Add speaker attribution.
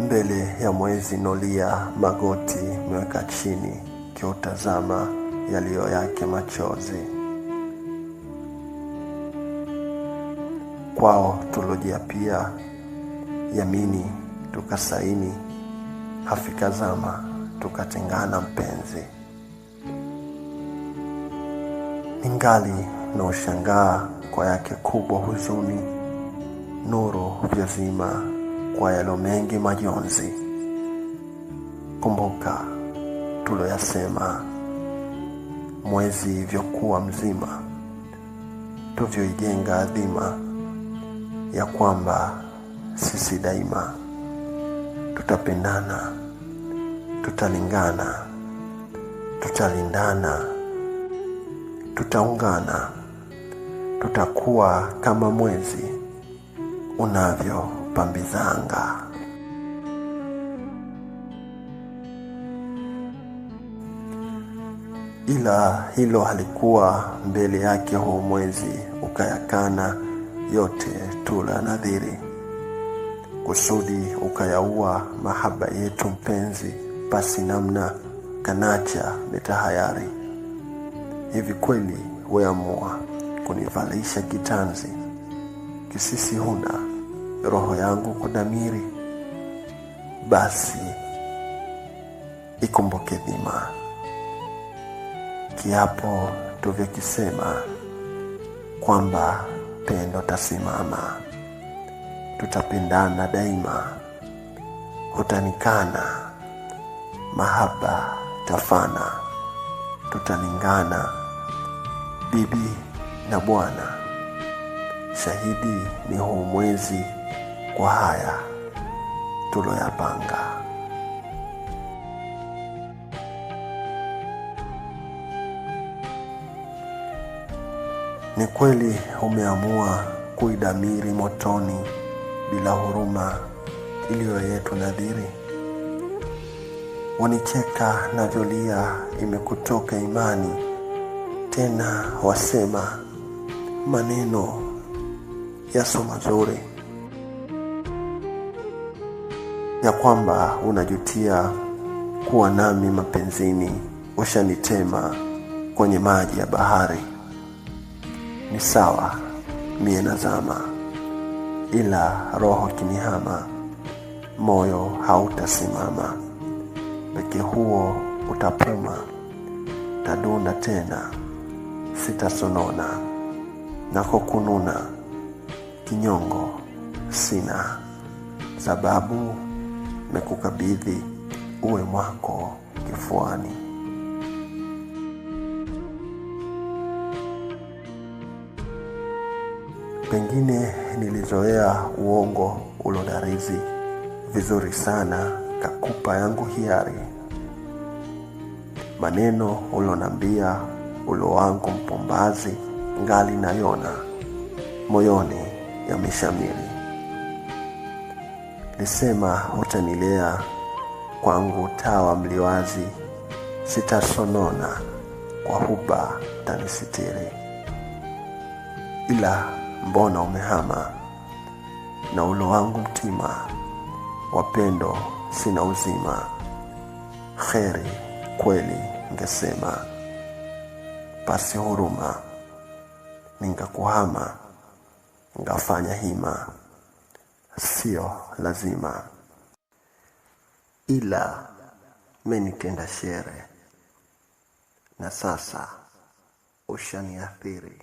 Speaker 1: Mbele ya mwezi nolia, magoti meweka chini, kiutazama yaliyo yake machozi. Kwao tulojiapia, yamini tukasaini, hafikazama tukatengana mpenzi. Ningali na ushangaa kwa yake kubwa huzuni, nuru vyazima kwa yalo mengi majonzi. Kumbuka tuloyasema, mwezi vyokuwa mzima, tuvyoijenga adhima, ya kwamba sisi daima tutapendana, tutalingana, tutalindana, tutaungana, tutakuwa kama mwezi unavyopambizanga. Ila hilo halikuwa mbele yake huu mwezi, ukayakana yote tula nadhiri, kusudi ukayaua mahaba yetu mpenzi, pasi namna kanacha metahayari. Hivi kweli weamua kunivalisha kitanzi, kisisi huna roho yangu kudamiri? Basi ikumbuke dhima, kiapo tuvyokisema, kwamba pendo tasimama, tutapendana daima, hutanikana, mahaba tafana, tutalingana, bibi na bwana. Shahidi ni huu mwezi kwa haya tuloyapanga. Ni kweli umeamua kuidamiri motoni bila huruma iliyo yetu nadhiri. Wanicheka navyolia imekutoka imani, tena wasema maneno yaso mazuri, ya kwamba unajutia kuwa nami mapenzini, ushanitema kwenye maji ya bahari. Ni sawa mie nazama, ila roho kinihama, moyo hautasimama, peke huo utapuma, tadunda tena sitasonona, nako kununa kinyongo sina, sababu mekukabidhi uwe mwako kifuani. Pengine nilizoea uongo ulodarizi vizuri sana, kakupa yangu hiari. Maneno ulonambia ulo wangu mpombazi, ngali nayona moyoni yameshamiri. Lisema hutanilea kwangu tawa mliwazi, sitasonona kwa huba tanisitiri. Ila mbona umehama na ulo wangu mtima, wapendo sina uzima, kheri kweli ngesema, pasi huruma ningakuhama, ngafanya hima, sio lazima. Ila menitenda shere, na sasa ushaniathiri.